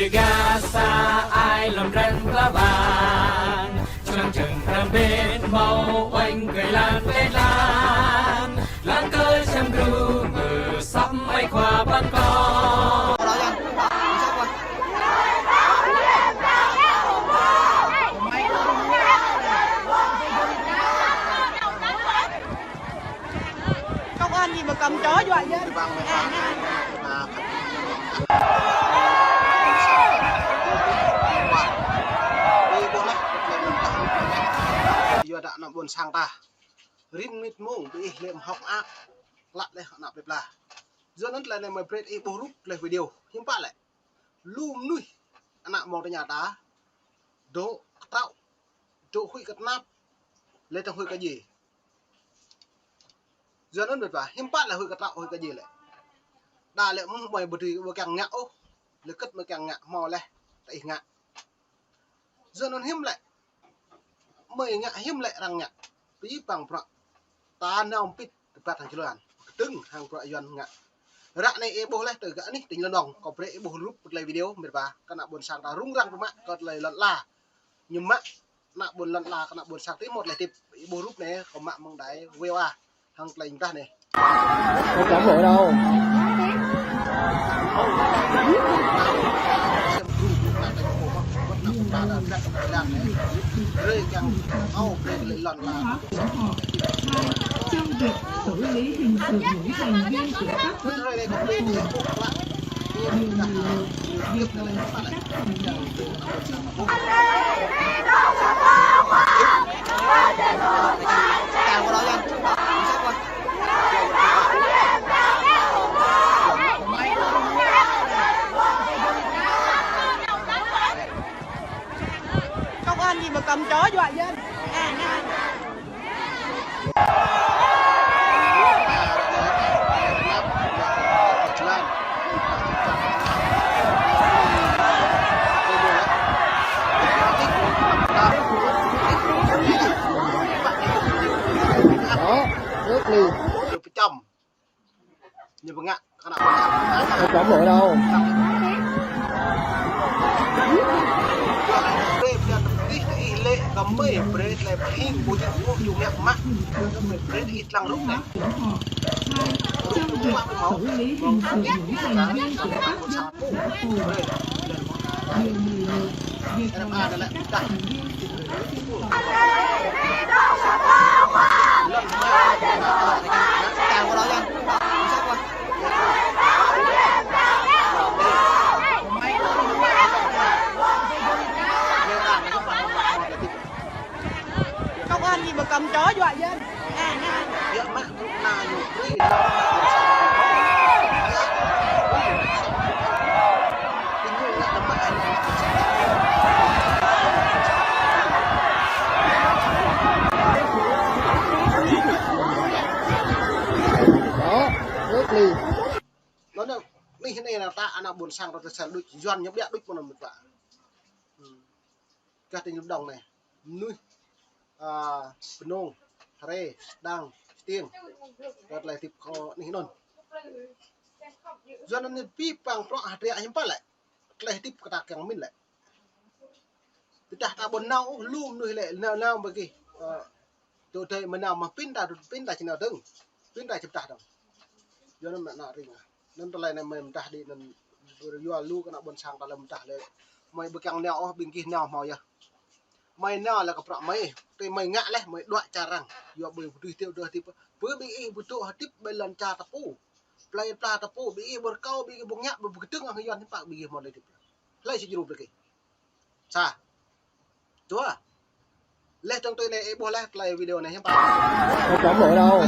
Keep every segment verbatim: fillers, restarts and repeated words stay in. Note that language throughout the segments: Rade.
Gasa ai lăm răng pla bang, člăng čăng răng bên mâo oanh kơ lan lĕ lan, lan kơ čăm gru mơ săm ai khua păn kâo. Công an gì mà cầm chó dọa dân? Yua dah ană ƀuôn sang ta. Rin mĭt mông bi ih lĕ mhŏk ak. Klă leh ană plei pla. Yua anăn tlei anei mei brei ih ƀuh rup tlei video. Hiam pă lĕ. Lu mnuih ană mâo tơña ta. Dôk ktrâo. Dôk huĭ kơ tnap. Leh dơ̆ng huĭ kơ djiê. Yua anăn mĭt wa, hiam pă lĕ huĭ kơ trăo huĭ kơ djiê lĕ. Đa lĕ mơh mei ƀu dưi ƀu kiăng ngă ôh. Lĕ kơ̆t mei kiăng ngă mâo leh. Ta ih ngă. Yua anăn hiam lĕ. Mei ngă hiam lĕ arăng ngă. Bi păng bruă. Ta nao mpĭt tơbat hăng jơlan. Kdơ̆ng hăng bruă Yuăn ngă. Ră anei ih ƀuh leh tơ gah anih tĭng lăn nŏng. Kâo brei ih ƀuh rup tlei video mĭt wa. Kơ ană ƀuôn sang ta rŭng răng pơmă kơ tlei lăn ala. Ñu mă ană ƀuôn lăn ala kơ ană ƀuôn sang ti mâo tlei tĭp. Ih ƀuh rup anei kâo mă mơ̆ng đài V O A hăng tlei mdah anei. Không cấm nổi đâu. Trong việc xử lý hình sự những thành viên của các Điều này là các thành viên của các thành viên Công an gì mà cầm chó dọa dân? Đó, nước ly. Ñu pơngă kơ ană ƀuôn sang. Không cấm nổi đâu. Brei brei tih tih lĕ kơ mei brei tlei phing ƀu jing ôh ñu ngă mă. Kơ mei brei ih tlang rup anei. Rup ñu mă mâo. Mâo kơ ană ƀuôn sang pô. Brei. Brei. Em a lĕ dah. Công an gì mà cầm chó dọa dân? Đó, nước ly. Nó, nó, nih, anei nao ta ană ƀuôn sang ta sel đuč, Yuăn ñu ƀiă đuč mơ̆ng anăn mĭt wa. Gah tĭng lăn nŏng anei. Mnuih, a, Mnông, Hre, Đang, Stiêng. Kơ tlei tĭp kơ anih anăn. Yua anăn bi păng bruă hdră hiam pă lĕ. Tlei tĭp kơ ta kiăng mĭn lĕ. Tơdah ta ƀuh nao ôh lu mnuih lĕ nao nao bơgi. Ơ, tơ dei mnao mă pin ta, pin ta či nao dơ̆ng. Pin ta či ptah dơ̆ng. Yua anăn mă nao ring ah. Anăn tlei anei mei mdah đĭ anăn yua lu kơ ană ƀuôn sang ta lĕ mdah lĕ. Mei ƀu kiăng nao ôh, ƀing gih nao mâo yơh. Mei nao lĕ kơ bruă mei. Ti mei ngă leh, mei dua čar arăng. Yua ƀu dưi tĭp, dưi tĭp. Ƀu bi ih ƀu dôk hdĭp ƀai lăn čar ta pô. Plei pla ta pô, bi ih ƀu rơkâo, bi ih ƀu ngă, ƀu kdơ̆ng hŏng Yuăn hiam pă bi ih mâo lĕ tĭp. Hlei si jru lĕ kơ. Sa. Dua. Leh dơ̆ng tui anei ih ƀuh leh tlei video anei hiam pă. Không cấm nổi đâu.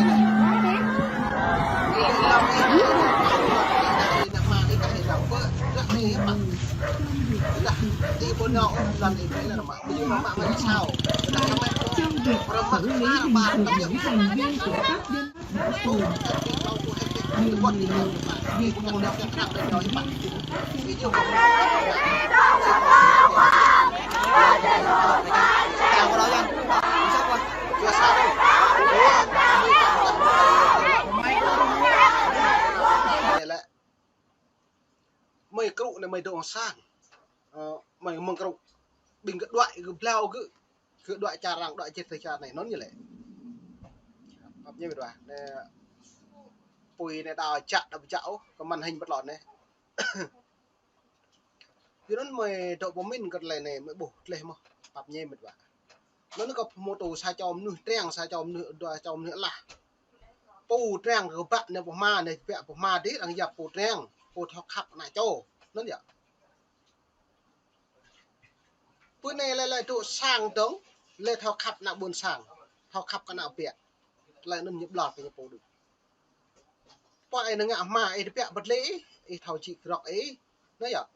Ih ƀuh nao ôh lăn ih ƀuh leh rơmah. Ih ƀuh rơmah mă sao. Trong việc xử lý hình sự những thành viên của các dân Mei krŭ anei mei dôk sang. Ơ, mơ̆ng, mơ̆ng krŭ. Ƀing kơ đuaĭ kơ blau kơ, kơ đuaĭ čar arăng, đuaĭ čar tơ čar anei, anăn ñu lĕ. Pap ñu mĭt wa. Anei, pui anei đa čă, đa čă ôh, kơ màn hình bật lon anei. Yua anăn mơi dôk pơmĭn kơ tlei anei, mơi ƀuh tlei mơh, pap ñu mĭt wa. Anăn kơ pơmôtô sa čô mnuih triăng, sa čô mnuih, dua čô mnuih alah. Pô triăng kơ bă anei pô hma, anei bă pô hma dih, arăng yap pô triăng, pô thâo khăp ană čô. Anăn yơh. Pô anei lĕ, lĕ dôk sang dơ̆ng, lĕ thâo khăp ană ƀuôn sang, thâo khăp kơ ană biă. Tlei anăn ñu ƀlŏr kơ ñu pô đuč. Pô ih nao ngă hma ih tơbiă bơtlei ih, ih thâo čĭ krŏk ih. Anei yơh.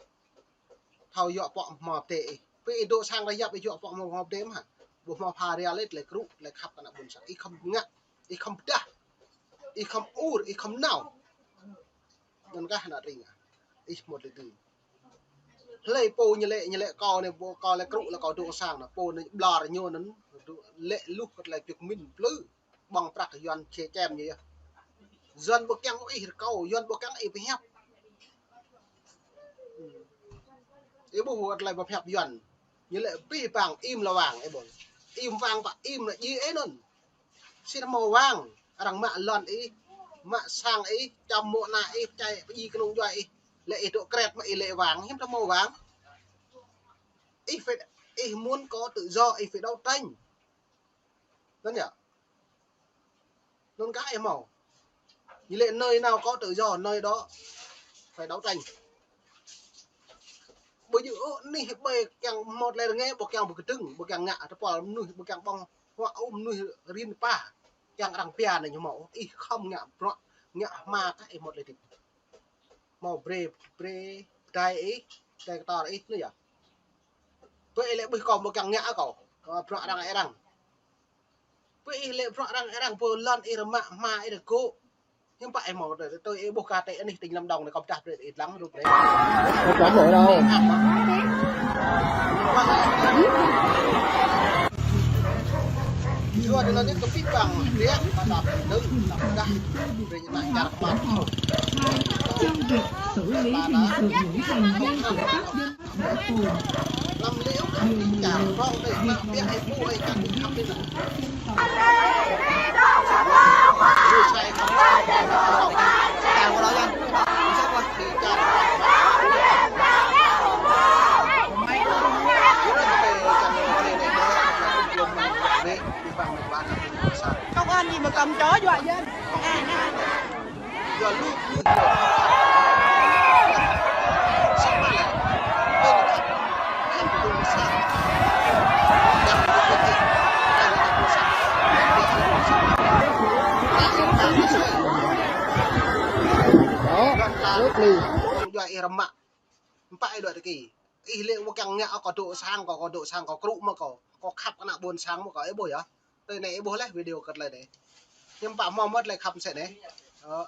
Thâo yua pŏk hma bơtê ih. Pô ih dôk sang arăng yap ih yua pŏk hma bơtê mơh. Ƀu hma pha rial ih, tlei krŭ, tlei khăp kơ ană ƀuôn sang. Ih khŏm ngă, ih khŏm pơdah, ih khŏm ur, ih khŏm nao. Anăn kah ană tring ah. Ih mâo tlei dưi. Hlei pô ñu lĕ, ñu lĕ kâo anei, pô kâo lĕ krŭ, lĕ kâo dôk sang anăn. Pô anei ƀlŏr ñu anăn, lĕ luh kơ tlei pĭk min plư. Ƀơ̆ng prăk Yuăn čê čem ñu yơh. Yuăn ƀu kiăng ih rơkâo, Yuăn ƀu kiăng ih pơhiăp. Ih ƀuh wăt tlei pơhiăp Yuăn. Ñu lĕ pih pang im lŏ wang, ih ƀuh. Im wang pă im lŏ djiê ih anăn. Sĭt mâo wang, arăng mă lŏn ih, mă sang ih, čăm mô̆ ană ih, čai pơjing knông djuai ih. Lĕ ih dôk kret mă ih lĕ wang, hiư̆m tơ mâo wang. Ih phải, ih muốn có tự do, ih phải đấu tranh. Anăn yơh. Anăn kah ih mâo. Ñu lĕ nơi nào có tự do, nơi đó phải đấu tranh. Ƀu djŏ ôh anih ƀai kiăng mâo tlei rơngiă, ƀu kiăng ƀu kdơ̆ng, ƀu kiăng ngă tơpul mnuih, ƀu kiăng ƀơ̆ng huă ôh mnuih rin pa. Kiăng arăng pia anei ñu mâo. Ih khŏm ngă bruă, ngă hma kah ih mâo tlei hdĭp. Mâo brei, brei, pơdai ih, pơdai ktor ih, anei yơh. Pô ih lĕ ƀuh kâo ƀu kiăng ngă kâo, kơ bruă arăng ih arăng. Pô ih lĕ bruă arăng ih arăng, pô lŏn ih rơmă, hma ih rơgô̆. Hiư̆m pă ih mâo, tui ih ƀuh kơ ti anih tỉnh Lâm Đồng anei, kâo pơdah brei ih dlăng rup anei. Ơ, kâo mâo đâu. Yua anăn anei kơ pih pang, dia, ƀă ƀă, đơ̆ng, ƀă ƀă, brei ñu nao čar kmar. Trong việc xử lý hình sự những thành viên của các dân tộc thiểu số, điều mười một, Hiệp hội Văn học các dân tộc thiểu số. Công an gì mà cầm chó dọa dân? Đó, nước đi. Dua ih rơmă. Mpă ih dua tơki. Ih lĕ ƀu kiăng ngă kâo dôk sang kâo, kâo dôk sang kâo krŭ mơh kâo. Kâo khăp kơ ană ƀuôn sang mơh kâo, ih ƀuh yơh. Tui anei ih ƀuh leh video kơ tlei anei. Hiư̆m pă mâo mơh tlei khăp msĕ anei. Ơ,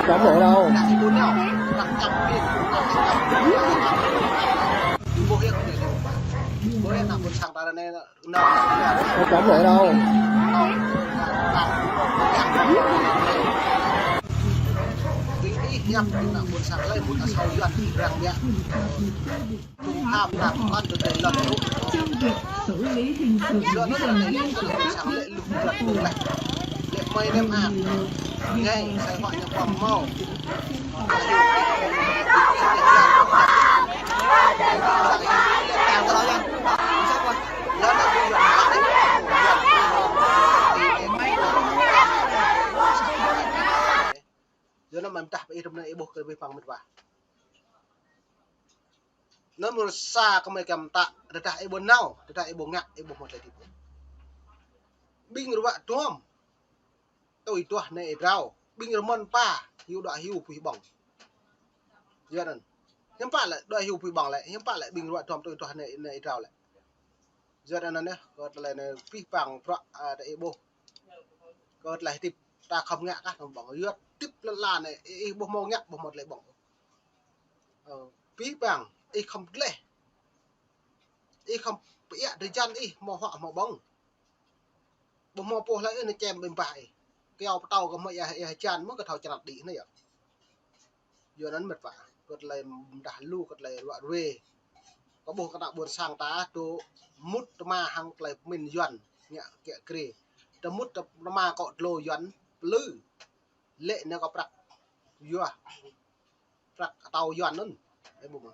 kâo mâo đâu. Ană ih ƀuh nao. Arăng čăm pin. Ih ƀuh yơh kơ anei. Ƀuh yơh ană ƀuôn sang ta anei. Ơ, kâo mâo đâu. Trong việc xử lý hình sự những thành viên của các dân tộc thiểu số, điều mười một, Hiệp hội Văn học các dân tộc thiểu số. Yua anăn mdah ih rŭm anei ih ƀuh kơ pih pang mĭt wa. Anăn mrô sa kơ mơi kăm tă, tơdah ih ƀuh nao, tơdah ih ƀuh ngă, ih ƀuh mâo tlei hdĭp. Ƀing ruă duam. Tui duah anei ih drao. Ƀing rơmơn pa, hiu dua hiu pui ƀơ̆ng. Yua anăn. Hiư̆m pă lĕ, dua hiu pui ƀơ̆ng lĕ. Hiư̆m pă lĕ, ƀing ruă duam tui duah anei, anei ih drao lĕ. Yua anăn yơh, kơ tlei anei pih pang bruă, a, ta ih ƀuh. Kơ tlei hdĭp ta khŏm ngă kah nao ƀơ̆ng. Yua hdĭp lăn ala anei, ih, ih ƀuh mâo ngă, ƀuh mâo tlei ƀơ̆ng. Ơ, pih pang, ih khŏm dleh. Ih khŏm pơiă drei jăn ih, mâo huă mâo ƀơ̆ng. Ƀuh mâo pô hlei ih nao čem ƀĭng bah ih. Kyâo pơtâo kơ mơi ih, ih hjan mơh kơ thâo črăt đĭ anei yơh. Yua anăn mĭt wa, kơ tlei mdah lu, kơ tlei ruă ruê. Kâo ƀuh kơ ană ƀuôn sang ta dôk mŭt tma hŏng klei pơmĭn Yuăn ngă kiă kriê. Tơ mŭt tơ tma kŏ dlô Yuăn plư. Lĕ anei kơ prăk Yuăn, prăk atâo Yuăn anăn. Ơ, ƀuh mơh.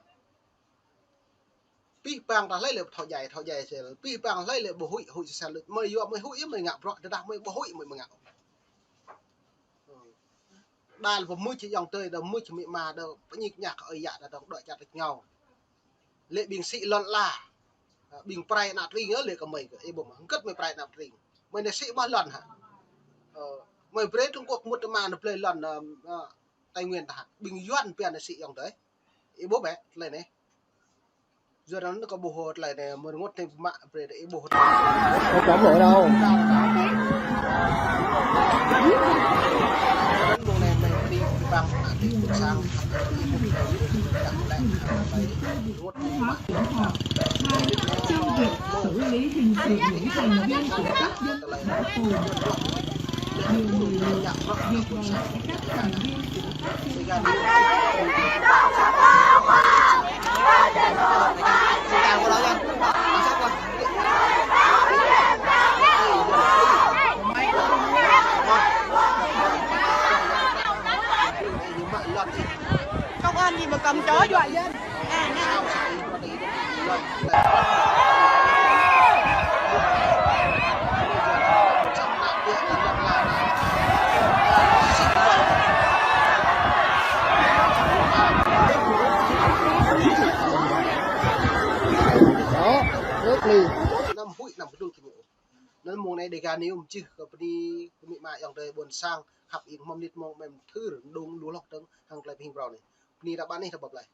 Pih pang ta hlei lĕ thâo djai, thâo djai sel. Pih pang hlei lĕ ƀu huĭ, huĭ sel. Mơi yua, mơi huĭ, mơi ngă bruă, tơdah mơi ƀu huĭ, mơi ƀu ngă. Đa lĕ pơmưč ayŏng adei, đa mưč amĭ ama, đa pơñik ñak ơi yă, đa dŏng đuĕ čăt êngao. Lĕ ƀing sĭ lăn ala. Ƀing prai ană tring, ơ, lĕ kơ mơi kơ, ih ƀuh mơh, hơgĕt mơi prai ană tring. Mơi anei sĭ ƀuh lăn hă. Ơ, mơi brei Trung Quốc mŭt tma anăn blei lăn, ơ, ơ, Tây Nguyên ta hă. Ƀing Yuăn pia anei sĭ ayŏng adei. Ih ƀuh bĕ, tlei anei. Yua anăn kâo ƀuh tlei anei, mơ̆ng rơngot anei mă brei ih ƀuh. Không cấm ở đâu. Mông anei mơi đi băng, đi băng sang, Trong việc xử lý hình sự những thành viên của các dân tộc Fulb, điều mười một, việc đòi hỏi các thành viên của các dân tộc Công an gì mà cầm chó dọa dân. Đó, rất ly. Năm huĭ năm kdŭl kơ ñu. Anăn mông anei Dega News mjưh kơ bni kơ amĭ ama ayŏng adei ƀuôn sang khăp ing hmăm nit mông mem thưr đung lu lŏk dơ̆ng hŏng klei pơhing brâo anei. Bni ta ƀuh anei ta ƀuh lei.